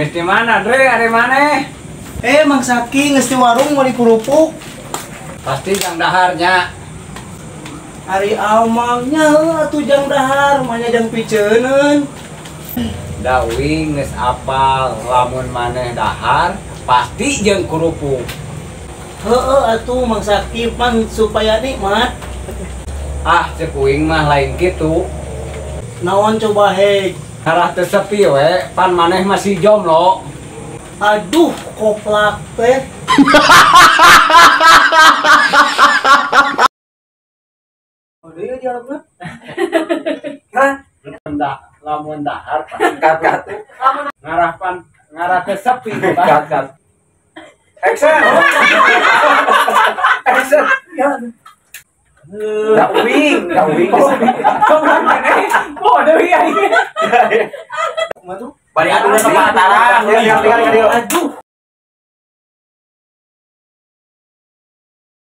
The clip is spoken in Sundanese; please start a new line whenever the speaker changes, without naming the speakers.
Geus di mana, Dre? Ari maneh?
Mang Saki geus di warung meuli kerupuk.
Pasti jang daharnya.
Ari amangnya atuh jang dahar, manya jang piceuneun.
Da uing geus apal lamun maneh dahar pasti jeung kerupuk.
Heeh atuh Mang Saki pan supaya nikmat.
Ah, cek uing mah lain kitu.
Naon coba heg?
Arah teu sepi we, pan maneh masih jomblo.
Aduh, koplak teh. Aduh, ya dialogna.
Hah? Lamun dahar kat. Ngarah pan ngarah teu sepi
kat. Action. Action. Da uing.
Oh, deui aing.
Kumaha tuh?
Bari adu ka pantaran. Aduh.